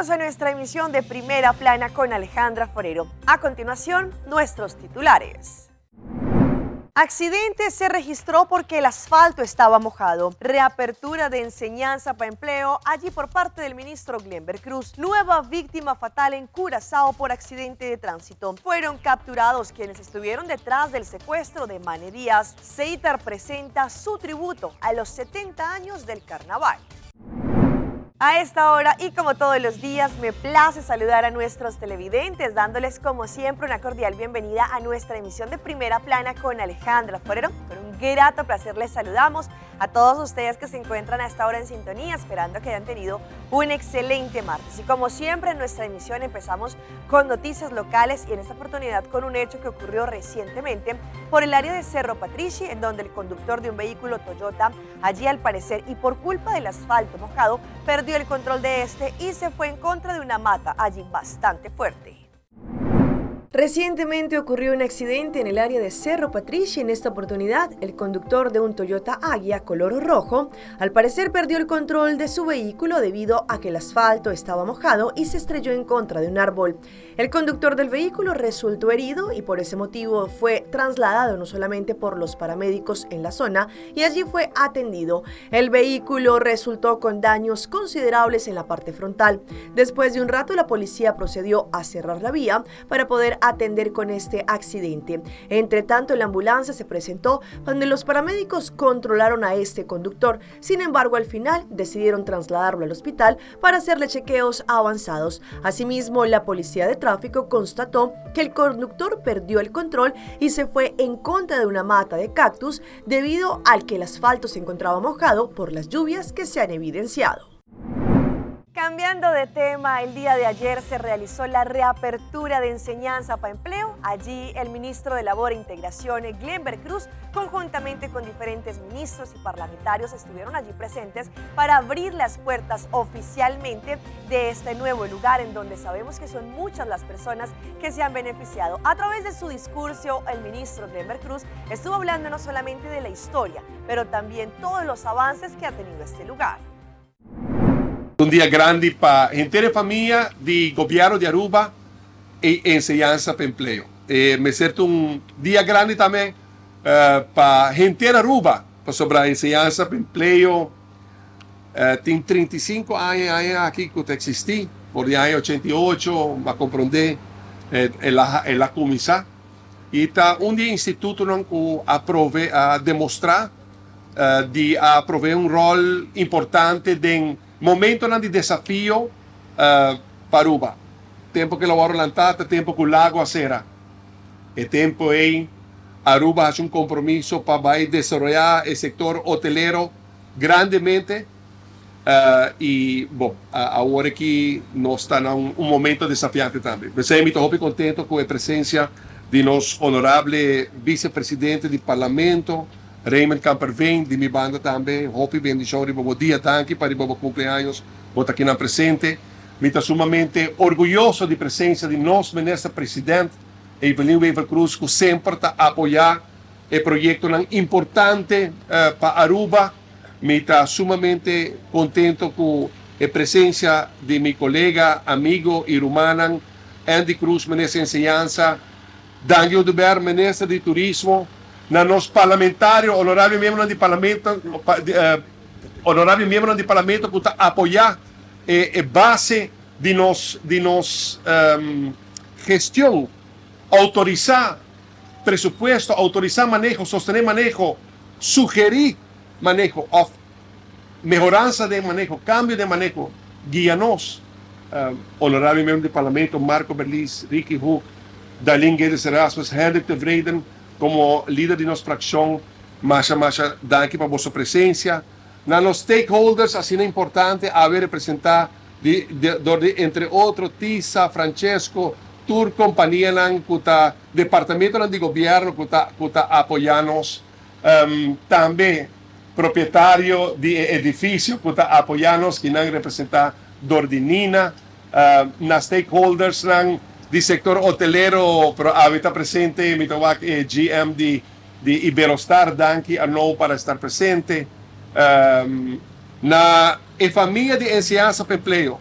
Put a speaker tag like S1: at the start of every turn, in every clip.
S1: Bienvenidos a nuestra emisión de Primera Plana con Alejandra Forero. A continuación, nuestros titulares. Accidente se registró porque el asfalto estaba mojado. Reapertura de enseñanza para empleo allí por parte del ministro Glenber Cruz. Nueva víctima fatal en Curazao por accidente de tránsito. Fueron capturados quienes estuvieron detrás del secuestro de Mane Díaz. Seitar presenta su tributo a los 70 años del carnaval. A esta hora y como todos los días me place saludar a nuestros televidentes dándoles como siempre una cordial bienvenida a nuestra emisión de Primera Plana con Alejandra Forero. Con un grato placer les saludamos a todos ustedes que se encuentran a esta hora en sintonía, esperando que hayan tenido un excelente martes. Y como siempre en nuestra emisión empezamos con noticias locales y en esta oportunidad con un hecho que ocurrió recientemente por el área de Cerro Patrishi, en donde el conductor de un vehículo Toyota, allí al parecer y por culpa del asfalto mojado, perdió el control de este y se fue en contra de una mata allí bastante fuerte. Recientemente ocurrió un accidente en el área de Cerro Patricia. En esta oportunidad, el conductor de un Toyota Agya color rojo, al parecer perdió el control de su vehículo debido a que el asfalto estaba mojado y se estrelló en contra de un árbol. El conductor del vehículo resultó herido y por ese motivo fue trasladado no solamente por los paramédicos en la zona y allí fue atendido. El vehículo resultó con daños considerables en la parte frontal. Después de un rato, la policía procedió a cerrar la vía para poder atender con este accidente. Entre tanto, la ambulancia se presentó donde los paramédicos controlaron a este conductor. Sin embargo, al final decidieron trasladarlo al hospital para hacerle chequeos avanzados. Asimismo, la policía de tráfico constató que el conductor perdió el control y se fue en contra de una mata de cactus debido al que el asfalto se encontraba mojado por las lluvias que se han evidenciado. Cambiando de tema, el día de ayer se realizó la reapertura de enseñanza para empleo. Allí el ministro de Labor e Integración, Glenber Cruz, conjuntamente con diferentes ministros y parlamentarios estuvieron allí presentes para abrir las puertas oficialmente de este nuevo lugar en donde sabemos que son muchas las personas que se han beneficiado. A través de su discurso, el ministro Glenber Cruz estuvo hablando no solamente de la historia, pero también todos los avances que ha tenido este lugar.
S2: Un dia grandi pa henter famia di gobierno di Aruba y enseñansa pa empleo. Mester ta un dia grandi tambe pa henter Aruba, pasobra enseñansa pa empleo tin 35 aña aki cu ta existi, for di aña 88, m'a comprende, el a cuminsa. Y ta un di institutonan cu a prove a demostra di a provee un rol importante den momentonan di desafio pa Aruba. Tempo cu el a wordo lanta ta tempo cu Lago a cera. E tempo ey Aruba a haci un compromiso pa bay desaroya e sector hotelero grandemente y bon, awor aki nos ta na un momento desafiante tambe. P'esey mi ta hopi contento cu e presencia di nos honorable vicepresidente di Parlamento, Raymond Kamperveen, di mi banda tambe, hopi bendicion riba bo dia, danki pa riba bo cumpleaños bo ta akinan presente. Mi ta sumamente orguyoso di presencia di nos Minister President Evelyn Wever-Croes cu semper ta apoya e proyectonan importante pa Aruba. Mi ta sumamente contento cu e presencia di mi colega, amigo y rumannan Endy Croes, Minister Enseñansa, Dangui Oduber, Minister di Turismo, na nos parlamentario, honorable miembronan di Parlamento, honorable miembronan di Parlamento cu ta apoya e base di nos gestion, autorisa presupuesto, autorisa maneho, sostene maneho, sugeri maneho of mehoransa di maneho, cambio di maneho, guia nos. Honorable miembro di Parlamento Marco Berlis, Ricky Hoek, Darlene Guedes Erasmus, Hendrik Tevreden, como lider di nos fraccion, masha masha danki pa boso presencia. Na nos stakeholders, asina importante, a representa di, entre otro, Tisa, Francesco, tur companianan cu ta departamento di gobierno cu ta apoya nos, tambe propietario di edificio cu ta apoya nos, cu nan representa dor di Nina, na stakeholders nan di sector hotelero, pero awe ta presente, mi ta wak GM di Iberostar, danki Arno pa estar presente. Na e famia di enseñansa pa empleo.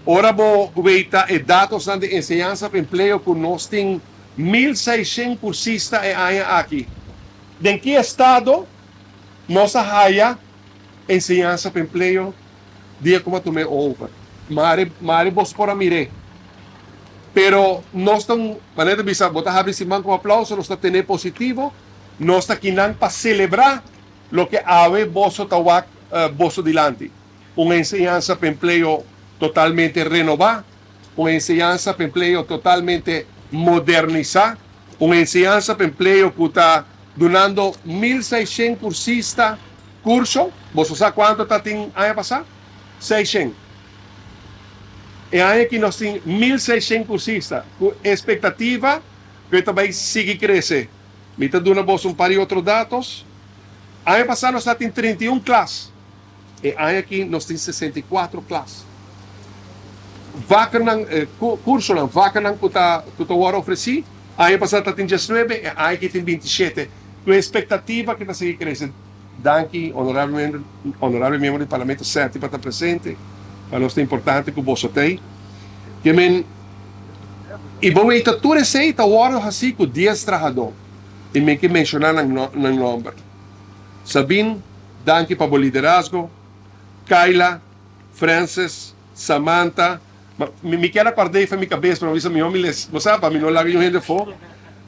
S2: Ora bo weita e datosnan di Enseñansa pa Empleo ku nos tin 1600 kursista e aña aki. Den ki estado nos a haya Enseñansa pa Empleo dia ku bo a tum'é over? Mari, mari bos por a mir'é. Pero nos ta un, manera ta bisa, bo ta habri siman ku aplauso, nos ta ten'é positivo, nos ta kinan pa selebrá loke awe boso ta wak boso dilanti. Un enseñansa pa empleo totalmente renobá, un enseñansa pa empleo totalmente modernisá, un enseñansa pa empleo ku ta dunando 1600 kursista kurso. Boso sa kuantu ta tin aña pasá? 600. E aña aki nos tin 1600 kursista ku espektativa ku e ta bai sigui krese. Mi ta duna boso un par di otro datos. Aña pasá nos ta tin 31 klas. E aña aki nos tin 64 klas. Vakannan, kursonan, vakannan ku ta ku ta wòrdu ofresí, aña pasá ta tin 19, e aña aki tin 27. Ku e espektativa ku ta sigui krese. Danki honorable miembro, honorable miembro di Parlamento Serti pa ta presente. Pa nos ta importante ku boso ta ei. Ke men, i bo wei ta tur esei ta wòrdu hasí ku 10 trahadó. I men ke menshoná nan nan nòmber. Sabine, danki pa bo liderazgo. Kayla, Frances, Samantha, ma mi mi kier a kòrd'é for mi kabes pero mi bisa mihó mi les, bo sa, pa mi no laga niun hende afó.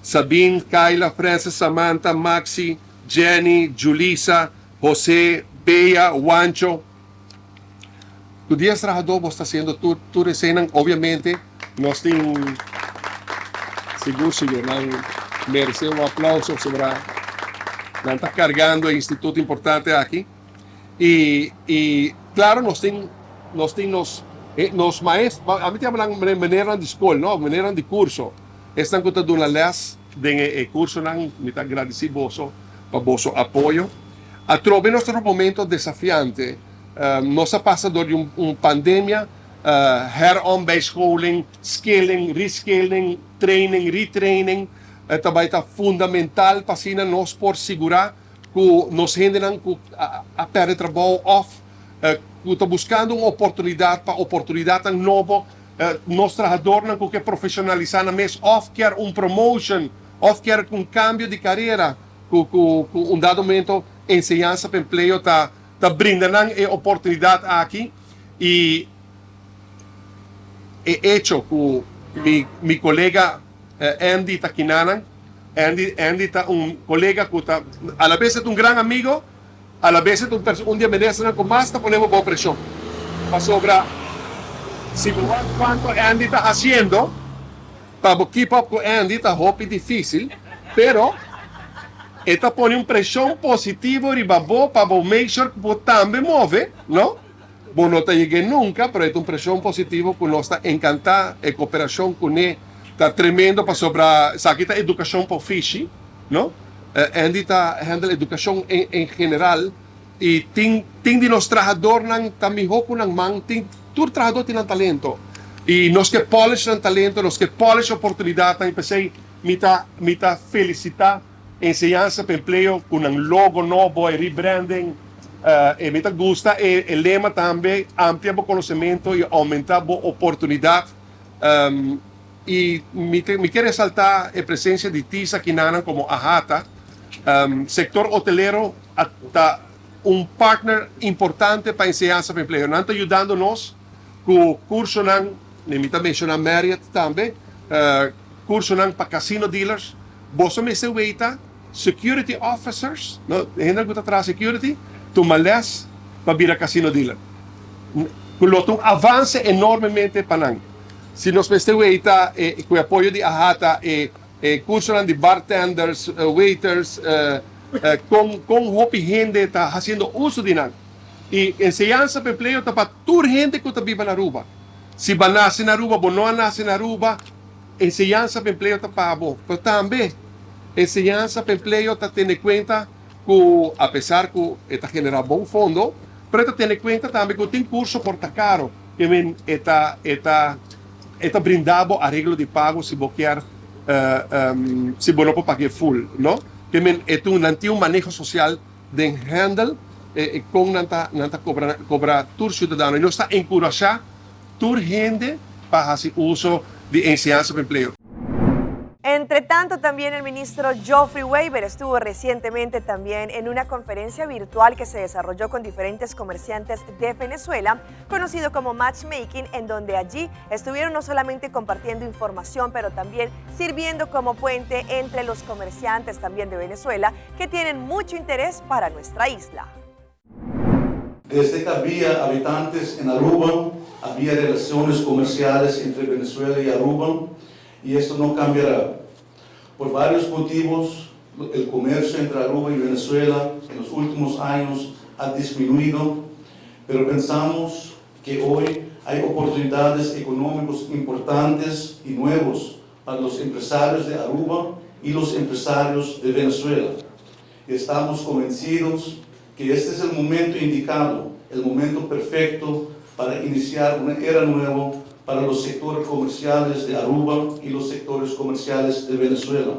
S2: Sabine, Kayla, Frances, Samantha, Maxi, Jenny, Julisa, José, Bea, Wancho. Ku 10 trahadó bo sta hasiendo tur tur eseinan. Obviamente nos tin sigur sigur nan meresé un aplauso pasobra nan ta kargando e instituto importante aki. I i klaro nos tin nos tin nos nos maestro, ami ta yama nan menernan di skol no, menernan di kurso, esnan ku ta duna lès den e kursonan. Mi ta gradisí boso pa boso apoyo. Atrobe nos ta na un momento desafiante. Nos a pasa dor di un pandemia, heronbijscholing, skilling, reskilling, training, retraining ta bai ta fundamental pa asina nos por sigurá ku nos hendenan ku a pèrdè trabou òf ku ta buskando un oportunidat pa oportunidatnan nobo, nos trahadornan ku ke profeshonalisá nan mes òf kier un promotion òf kier un kambio di karera ku ku un dado momento Enseñansa pa Empleo ta ta brinda nan e oportunidat aki i e echo ku mi mi kolega Andy ta kinanan. Andy Andy ta un kolega ku ta alabes e ta un gran amigo, alabes e ta un perso un di e ministernan ku mas ta pone bo bou preshon. Pasobra si bo wak kuantu Andy ta hasiendo pa bo keep up ku Andy ta hopi difisil, pero e ta pone un preshon positivo riba bo pa bo make sure ku bo tambe move, no? Bo no ta yeg'é nunka, pero e ta un preshon positivo ku nos ta enkantá, e koperashon kuné ta tremendo pasobra esaki ta edukashon pa ofishi, no? Andy ta handle edukashon en general i tin tin di nos trahadornan ta mihó ku nan man, tin tur trahador tin nan talento i nos ke polish nan talento, nos ke polish oportunidatnan i p'esei mi ta mi ta felisitá Enseñansa pa Empleo ku nan logo nobo, e rebranding. E mi ta gusta e lema tambe, Amplia bo konosementu i oumentá bo oportunidat. I mi mi ke resaltá e presensia di Tisa Kinanan komo AHATA. Sektor hotelero a ta un partner importante pa Enseñansa pa Empleo. Nan ta yudando nos ku kursonan, mi ta menshoná Marriott tambe, kursonan pa casino dealers. Boso mester weita security officers, no, hende ku ta traha security, tuma les pa bira casino dealer. Ku lo ta un avance enormemente pa nan. Si nos mester weita e ku e apoyo di AHATA e e cursonan di bartenders, waiters, kon kon hopi hende ta haciendo uso di nan. I enseñansa pa empleo ta pa tur hende ku ta biba na Aruba. Si bo a nace na Aruba, bo no a nace na Aruba, Enseñansa pa empleo ta pa bo, pero tambe enseñansa pa empleo ta tene kuenta ku apesar ku e ta generá bon fondo, pero e ta tene kuenta tambe ku tin kurso por ta karo, ke men e ta e ta e ta brinda bo areglo di pago si bo kier si bo no por pag'é full, no? Ke men e tin nan tin un maneho sosial den handle e kon nan ta nan ta kobra kobra tur siudadano i nos ta enkurashá. tur hende pa hasi uso di enseñansa pa empleo.
S1: Entre tanto, también el ministro Geoffrey Weber estuvo recientemente también en una conferencia virtual que se desarrolló con diferentes comerciantes de Venezuela, conocido como Matchmaking, en donde allí estuvieron no solamente compartiendo información, pero también sirviendo como puente entre los comerciantes también de Venezuela que tienen mucho interés para nuestra isla.
S3: Desde que había habitantes en Aruba, había relaciones comerciales entre Venezuela y Aruba, y esto no cambiará. Por varios motivos, el comercio entre Aruba y Venezuela en los últimos años ha disminuido, pero pensamos que hoy hay oportunidades económicas importantes y nuevos para los empresarios de Aruba y los empresarios de Venezuela. Estamos convencidos que este es el momento indicado, el momento perfecto para iniciar una era nueva para los sectores comerciales de Aruba y los sectores comerciales de Venezuela.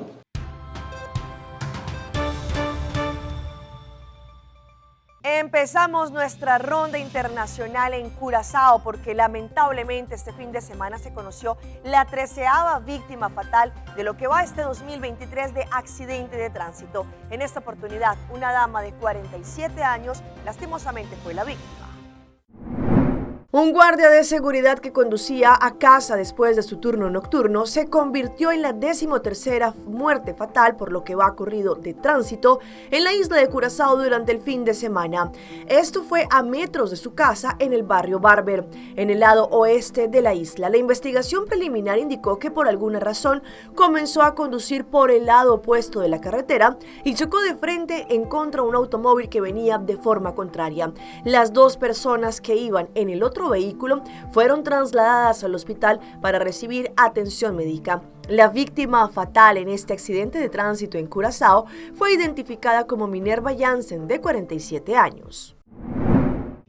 S1: Empezamos nuestra ronda internacional en Curazao porque lamentablemente este fin de semana se conoció la treceava víctima fatal de lo que va este 2023 de accidente de tránsito. En esta oportunidad, una dama de 47 años lastimosamente fue la víctima. Un guardia de seguridad que conducía a casa después de su turno nocturno se convirtió en la 13ª muerte fatal por lo que va ocurrido de tránsito en la isla de Curazao durante el fin de semana. Esto fue a metros de su casa en el barrio Barber, en el lado oeste de la isla. La investigación preliminar indicó que por alguna razón comenzó a conducir por el lado opuesto de la carretera y chocó de frente en contra de un automóvil que venía de forma contraria. Las dos personas que iban en el otro vehículo fueron trasladadas al hospital para recibir atención médica. La víctima fatal en este accidente de tránsito en Curazao fue identificada como Minerva Jansen, de 47 años.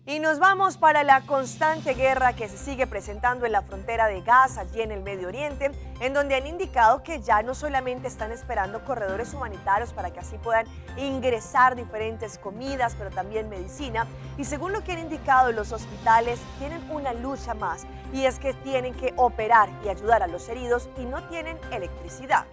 S1: Y nos vamos para la constante guerra que se sigue presentando en la frontera de Gaza, allí en el Medio Oriente, en donde han indicado que ya no solamente están esperando corredores humanitarios para que así puedan ingresar diferentes comidas, pero también medicina. Y según lo que han indicado, los hospitales tienen una lucha más, y es que tienen que operar y ayudar a los heridos y no tienen electricidad.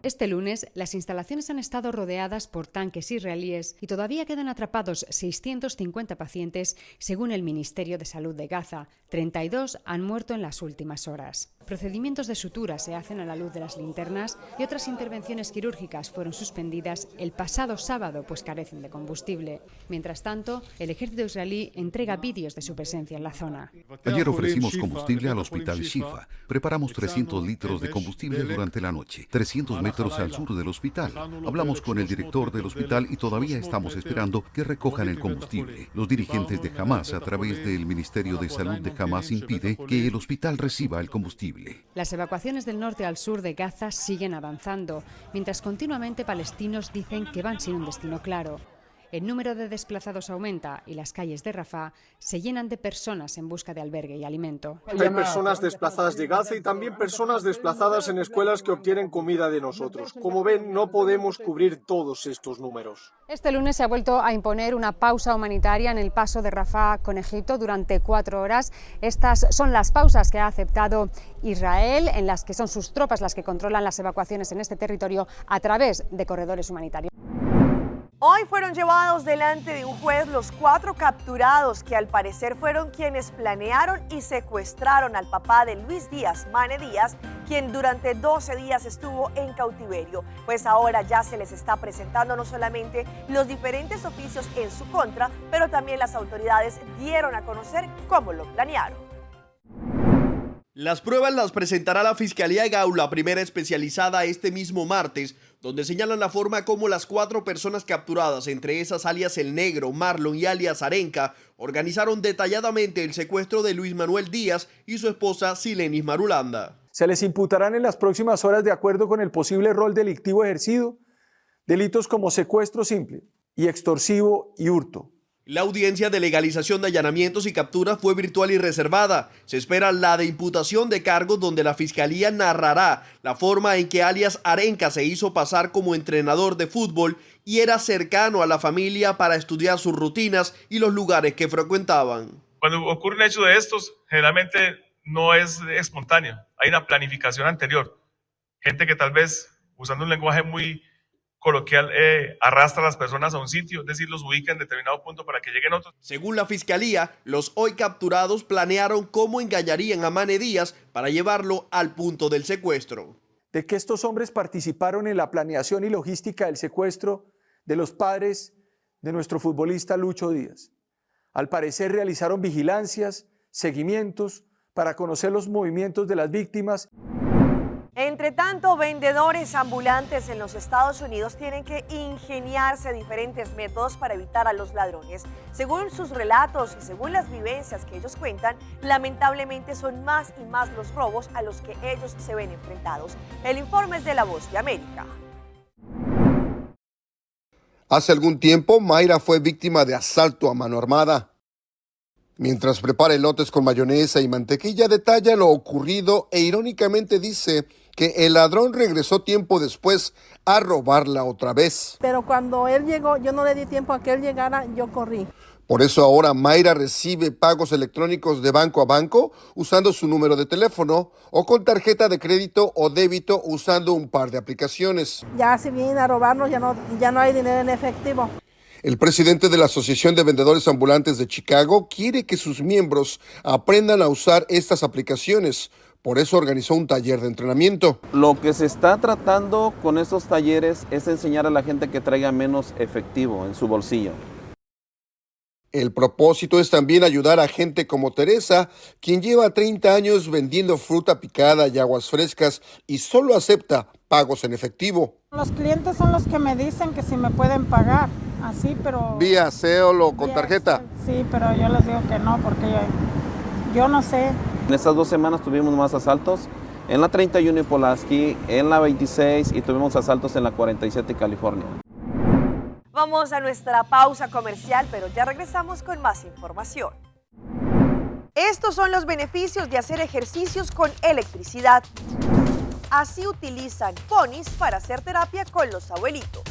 S4: Este lunes, las instalaciones han estado rodeadas por tanques israelíes y todavía quedan atrapados 650 pacientes, según el Ministerio de Salud de Gaza. 32 han muerto en las últimas horas. Procedimientos de sutura se hacen a la luz de las linternas y otras intervenciones quirúrgicas fueron suspendidas el pasado sábado, pues carecen de combustible. Mientras tanto, el ejército israelí entrega vídeos de su presencia en la zona.
S5: Ayer ofrecimos combustible al hospital Shifa. Preparamos 300 litros de combustible durante la noche, 300 metros al sur del hospital. Hablamos con el director del hospital y todavía estamos esperando que recojan el combustible. Los dirigentes de Hamas, a través del Ministerio de Salud de Hamas, impide que el hospital reciba el combustible.
S4: Las evacuaciones del norte al sur de Gaza siguen avanzando, mientras continuamente palestinos dicen que van sin un destino claro. El número de desplazados aumenta y las calles de Rafah se llenan de personas en busca de albergue y alimento.
S6: Hay personas desplazadas de Gaza y también personas desplazadas en escuelas que obtienen comida de nosotros. Como ven, no podemos cubrir todos estos números.
S4: Este lunes se ha vuelto a imponer una pausa humanitaria en el paso de Rafah con Egipto durante 4 horas. Estas son las pausas que ha aceptado Israel, en las que son sus tropas las que controlan las evacuaciones en este territorio a través de corredores humanitarios.
S1: Hoy fueron llevados delante de un juez los 4 capturados que al parecer fueron quienes planearon y secuestraron al papá de Luis Díaz, Mane Díaz, quien durante 12 días estuvo en cautiverio. Pues ahora ya se les está presentando no solamente los diferentes oficios en su contra, pero también las autoridades dieron a conocer cómo lo planearon.
S7: Las pruebas las presentará la Fiscalía de Gaula, primera especializada, este mismo martes, donde señalan la forma como las 4 personas capturadas, entre esas alias El Negro, Marlon y alias Arenca, organizaron detalladamente el secuestro de Luis Manuel Díaz y su esposa Silenis Marulanda.
S6: Se les imputarán en las próximas horas, de acuerdo con el posible rol delictivo ejercido, delitos como secuestro simple y extorsivo y hurto.
S7: La audiencia de legalización de allanamientos y capturas fue virtual y reservada. Se espera la de imputación de cargos, donde la fiscalía narrará la forma en que alias Arenca se hizo pasar como entrenador de fútbol y era cercano a la familia para estudiar sus rutinas y los lugares que frecuentaban.
S8: Cuando ocurre un hecho de estos, generalmente no es espontáneo, hay una planificación anterior. Gente que tal vez, usando un lenguaje muy coloquial, eh, arrastra a las personas a un sitio, es decir, los ubica en determinado punto para que lleguen otros.
S7: Según la fiscalía, los hoy capturados planearon cómo engañarían a Mane Díaz para llevarlo al punto del secuestro.
S6: De que estos hombres participaron en la planeación y logística del secuestro de los padres de nuestro futbolista Lucho Díaz. Al parecer realizaron vigilancias, seguimientos para conocer los movimientos de las víctimas.
S1: Entre tanto, vendedores ambulantes en los Estados Unidos tienen que ingeniarse diferentes métodos para evitar a los ladrones. Según sus relatos y según las vivencias que ellos cuentan, lamentablemente son más y más los robos a los que ellos se ven enfrentados. El informe es de La Voz de América.
S9: Hace algún tiempo, Mayra fue víctima de asalto a mano armada. Mientras prepara elotes con mayonesa y mantequilla, detalla lo ocurrido e irónicamente dice que el ladrón regresó tiempo después a robarla otra vez.
S10: Pero cuando él llegó, yo no le di tiempo a que él llegara, yo corrí.
S9: Por eso ahora Mayra recibe pagos electrónicos de banco a banco usando su número de teléfono o con tarjeta de crédito o débito usando un par de aplicaciones.
S10: Ya si vienen a robarnos, ya no, ya no hay dinero en efectivo.
S9: El presidente de la Asociación de Vendedores Ambulantes de Chicago quiere que sus miembros aprendan a usar estas aplicaciones. Por eso organizó un taller de entrenamiento.
S11: Lo que se está tratando con estos talleres es enseñar a la gente que traiga menos efectivo en su bolsillo.
S9: El propósito es también ayudar a gente como Teresa, quien lleva 30 años vendiendo fruta picada y aguas frescas y solo acepta pagos en efectivo.
S10: Los clientes son los que me dicen que si me pueden pagar, así, pero...
S9: Vía Zelle o con tarjeta.
S10: Sí, pero yo les digo que no, porque yo, yo no sé.
S11: En estas dos semanas tuvimos más asaltos en la 31 y Pulaski, en la 26 y tuvimos asaltos en la 47 y California.
S1: Vamos a nuestra pausa comercial, pero ya regresamos con más información. Estos son los beneficios de hacer ejercicios con electricidad. Así utilizan ponis para hacer terapia con los abuelitos.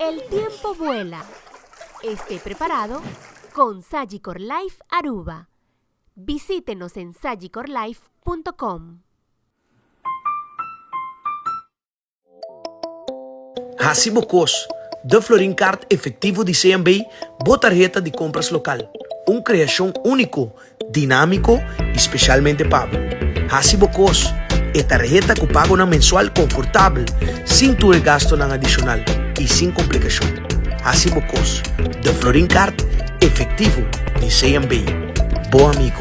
S12: El tiempo vuela. Esté preparado con Sagicor Life Aruba. Visítenos en sagicorlife.com.
S13: Hasi bo kos, De Florin Card efectivo di CMB, bo tarheta di compras local. Un creacion unico, dinamico y specialmente pa bo. Hasi bo kos, e tarheta cu pagonan mensual confortabel, sin tur e gastonan adicional y sin complicacion. Hasi bo kos, De Florin Card efectivo di CMB, bo amigo.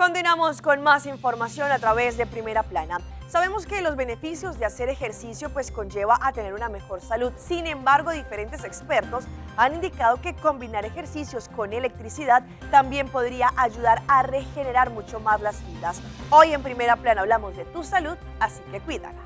S1: Continuamos con más información a través de Primera Plana. Sabemos que los beneficios de hacer ejercicio pues conlleva a tener una mejor salud. Sin embargo, diferentes expertos han indicado que combinar ejercicios con electricidad también podría ayudar a regenerar mucho más las fibras. Hoy en Primera Plana hablamos de tu salud, así que cuídala.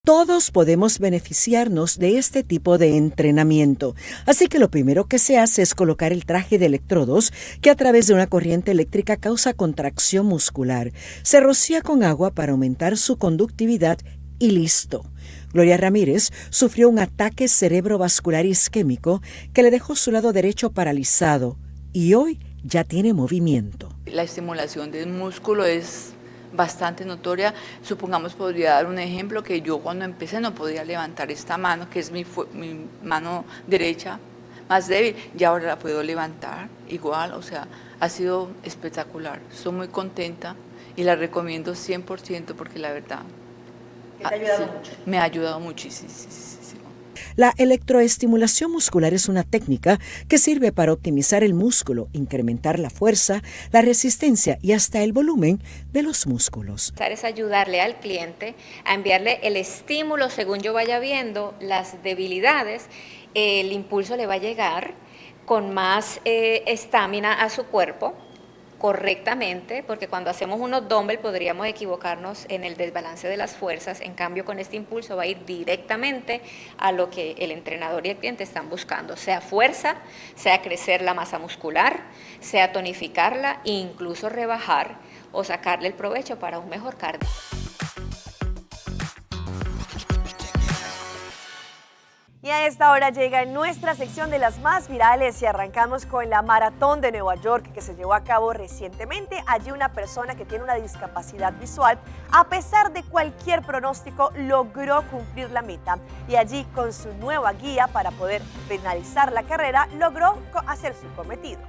S14: Todos podemos beneficiarnos de este tipo de entrenamiento. Así que lo primero que se hace es colocar el traje de electrodos que a través de una corriente eléctrica causa contracción muscular. Se rocía con agua para aumentar su conductividad y listo. Gloria Ramírez sufrió un ataque cerebrovascular isquémico que le dejó su lado derecho paralizado y hoy ya tiene movimiento.
S15: La estimulación del músculo es bastante notoria. Supongamos, podría dar un ejemplo que yo cuando empecé no podía levantar esta mano, que es mi, mi mano derecha más débil, y ahora la puedo levantar igual, o sea, ha sido espectacular. Estoy muy contenta y la recomiendo 100% porque la verdad...
S1: ¿Te ha ayudado mucho?
S15: Me ha ayudado muchísimo.
S14: La electroestimulación muscular es una técnica que sirve para optimizar el músculo, incrementar la fuerza, la resistencia y hasta el volumen de los músculos.
S16: Es ayudarle al cliente a enviarle el estímulo según yo vaya viendo las debilidades, el impulso le va a llegar con más estamina a su cuerpo correctamente, porque cuando hacemos unos dumbbell podríamos equivocarnos en el desbalance de las fuerzas, en cambio con este impulso va a ir directamente a lo que el entrenador y el cliente están buscando, sea fuerza, sea crecer la masa muscular, sea tonificarla e incluso rebajar o sacarle el provecho para un mejor cardio.
S1: Y a esta hora llega nuestra sección de las más virales y arrancamos con la Maratón de Nueva York que se llevó a cabo recientemente. Allí una persona que tiene una discapacidad visual, a pesar de cualquier pronóstico, logró cumplir la meta. Y allí con su nueva guía para poder finalizar la carrera, logró hacer su cometido.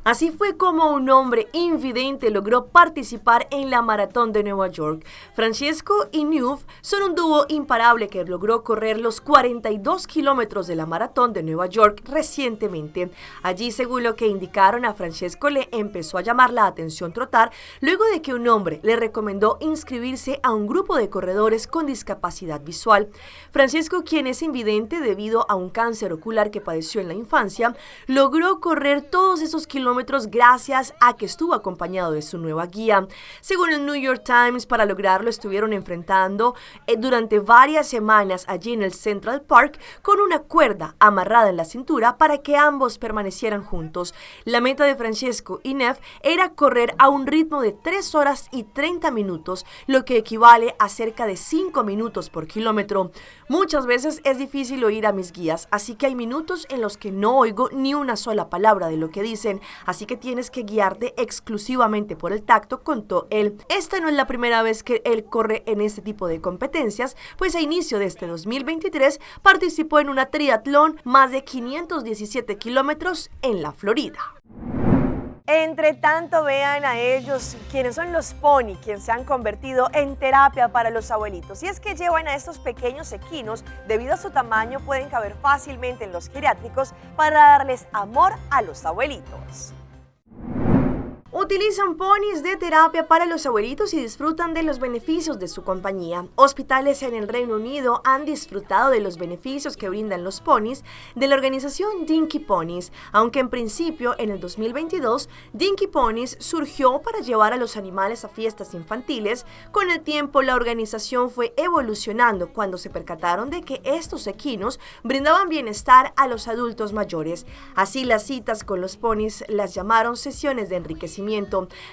S1: Así fue como un hombre invidente logró participar en la Maratón de Nueva York. Francesco y Neuf son un dúo imparable que logró correr los 42 kilómetros de la Maratón de Nueva York recientemente. Allí, según lo que indicaron, a Francesco le empezó a llamar la atención trotar luego de que un hombre le recomendó inscribirse a un grupo de corredores con discapacidad visual. Francesco, quien es invidente debido a un cáncer ocular que padeció en la infancia, logró correr todos esos kilómetros gracias a que estuvo acompañado de su nueva guía. Según el New York Times, para lograrlo estuvieron enfrentando durante varias semanas allí en el Central Park con una cuerda amarrada en la cintura para que ambos permanecieran juntos. La meta de Francesco y Neff era correr a un ritmo de 3 horas y 30 minutos, lo que equivale a cerca de 5 minutos por kilómetro. Muchas veces es difícil oír a mis guías, así que hay minutos en los que no oigo ni una sola palabra de lo que dicen, así que tienes que guiarte exclusivamente por el tacto, contó él. Esta no es la primera vez que él corre en este tipo de competencias, pues a inicio de este 2023 participó en una triatlón más de 517 kilómetros en la Florida. Entre tanto, vean a ellos, quienes son los pony, quienes se han convertido en terapia para los abuelitos. Y es que llevan a estos pequeños equinos, debido a su tamaño, pueden caber fácilmente en los geriátricos para darles amor a los abuelitos. Utilizan ponis de terapia para los abuelitos y disfrutan de los beneficios de su compañía. Hospitales en el Reino Unido han disfrutado de los beneficios que brindan los ponis de la organización Dinky Ponies, aunque en principio en el 2022 Dinky Ponies surgió para llevar a los animales a fiestas infantiles. Con el tiempo la organización fue evolucionando cuando se percataron de que estos equinos brindaban bienestar a los adultos mayores. Así las citas con los ponis las llamaron sesiones de enriquecimiento.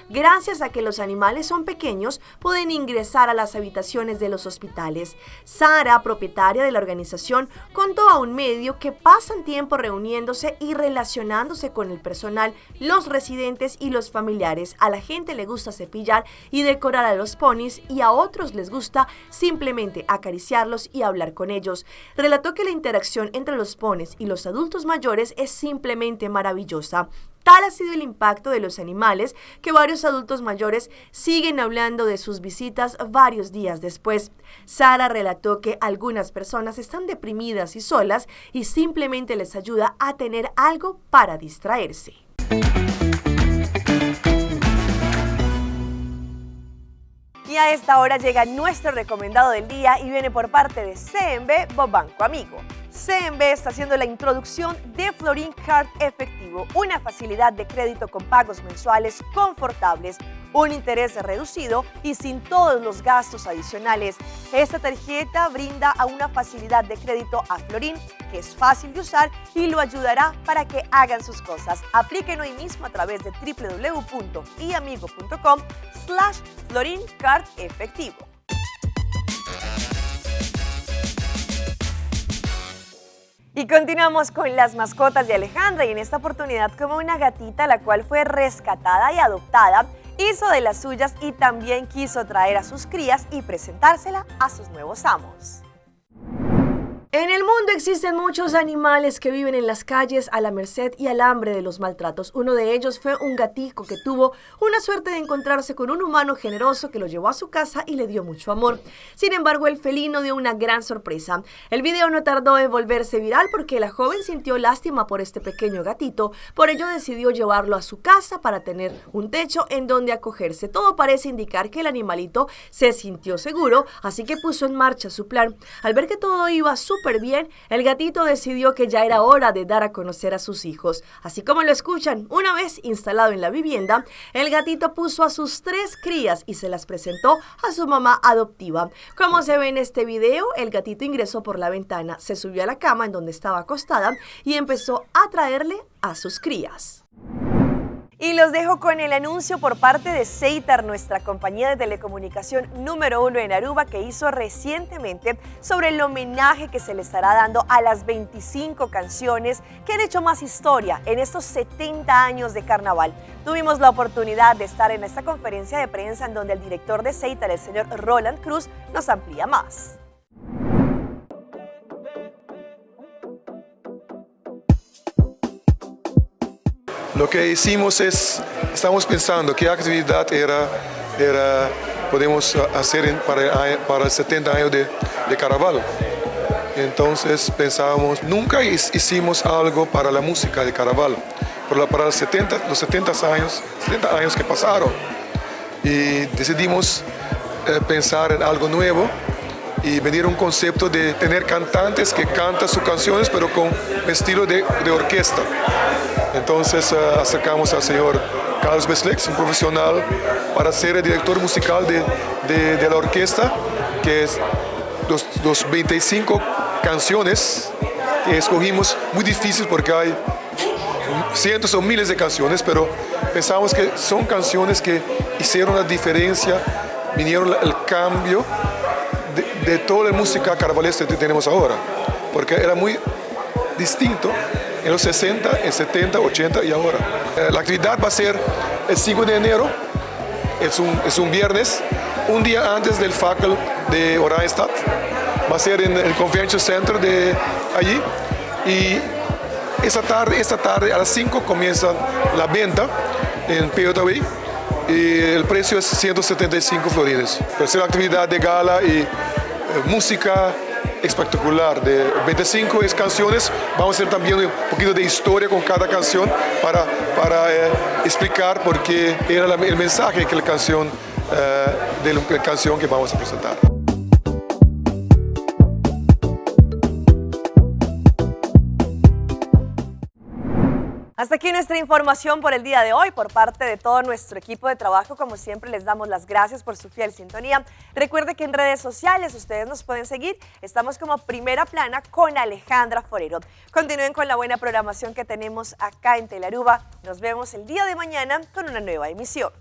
S1: Gracias a que los animales son pequeños, pueden ingresar a las habitaciones de los hospitales. Sara, propietaria de la organización, contó a un medio que pasan tiempo reuniéndose y relacionándose con el personal, los residentes y los familiares. A la gente le gusta cepillar y decorar a los ponis y a otros les gusta simplemente acariciarlos y hablar con ellos. Relató que la interacción entre los ponis y los adultos mayores es simplemente maravillosa. Tal ha sido el impacto de los animales que varios adultos mayores siguen hablando de sus visitas varios días después. Sara relató que algunas personas están deprimidas y solas y simplemente les ayuda a tener algo para distraerse. Y a esta hora llega nuestro recomendado del día y viene por parte de CMB Banco Amigo. CNB está haciendo la introducción de Florin Card Efectivo, una facilidad de crédito con pagos mensuales confortables, un interés reducido y sin todos los gastos adicionales. Esta tarjeta brinda a una facilidad de crédito a Florin que es fácil de usar y lo ayudará para que hagan sus cosas. Apliquen hoy mismo a través de www.iamigo.com slash Florin Card Efectivo. Y continuamos con las mascotas de Alejandra y en esta oportunidad como una gatita la cual fue rescatada y adoptada, hizo de las suyas y también quiso traer a sus crías y presentársela a sus nuevos amos. En el mundo existen muchos animales que viven en las calles a la merced y al hambre de los maltratos. Uno de ellos fue un gatico que tuvo una suerte de encontrarse con un humano generoso que lo llevó a su casa y le dio mucho amor. Sin embargo, el felino dio una gran sorpresa. El video no tardó en volverse viral porque la joven sintió lástima por este pequeño gatito, por ello decidió llevarlo a su casa para tener un techo en donde acogerse. Todo parece indicar que el animalito se sintió seguro, así que puso en marcha su plan. Al ver que todo iba súper bien, el gatito decidió que ya era hora de dar a conocer a sus hijos. Así como lo escuchan, una vez instalado en la vivienda, el gatito puso a sus tres crías y se las presentó a su mamá adoptiva. Como se ve en este video, el gatito ingresó por la ventana, se subió a la cama en donde estaba acostada y empezó a traerle a sus crías. Y los dejo con el anuncio por parte de Seitar, nuestra compañía de telecomunicación número uno en Aruba, que hizo recientemente sobre el homenaje que se le estará dando a las 25 canciones que han hecho más historia en estos 70 años de carnaval. Tuvimos la oportunidad de estar en esta conferencia de prensa en donde el director de Seitar, el señor Roland Cruz, nos amplía más.
S17: Lo que hicimos es, estamos pensando qué actividad era, era podemos hacer para, para el 70 años de, de Carnaval. Entonces pensábamos, nunca hicimos algo para la música de Carnaval, para los 70, los 70 años, 70 años que pasaron. Y decidimos eh, pensar en algo nuevo y venir un concepto de tener cantantes que cantan sus canciones, pero con estilo de, de orquesta. Entonces eh, acercamos al señor Carlos Beslex, un profesional, para ser el director musical de, de, de la orquesta, que es los, los 25 canciones que escogimos, muy difícil porque hay cientos o miles de canciones, pero pensamos que son canciones que hicieron la diferencia, vinieron el cambio de, de toda la música carnavalesca que tenemos ahora, porque era muy distinto en los 60, en 70, 80 y ahora. Eh, la actividad va a ser el 5 de enero, es un, es un viernes, un día antes del Fackel de Oranjestad. Va a ser en el Convention Center de allí. Y esa tarde, esta tarde a las 5 comienza la venta en PJW y el precio es 175 florines. Tercera actividad de gala y eh, música espectacular. De 25 es canciones, vamos a hacer también un poquito de historia con cada canción para, para eh, explicar por qué era la, el mensaje que la canción, eh, de la canción que vamos a presentar.
S1: Hasta aquí nuestra información por el día de hoy por parte de todo nuestro equipo de trabajo. Como siempre, les damos las gracias por su fiel sintonía. Recuerde que en redes sociales ustedes nos pueden seguir. Estamos como Primera Plana con Alejandra Forero. Continúen con la buena programación que tenemos acá en Telaruba. Nos vemos el día de mañana con una nueva emisión.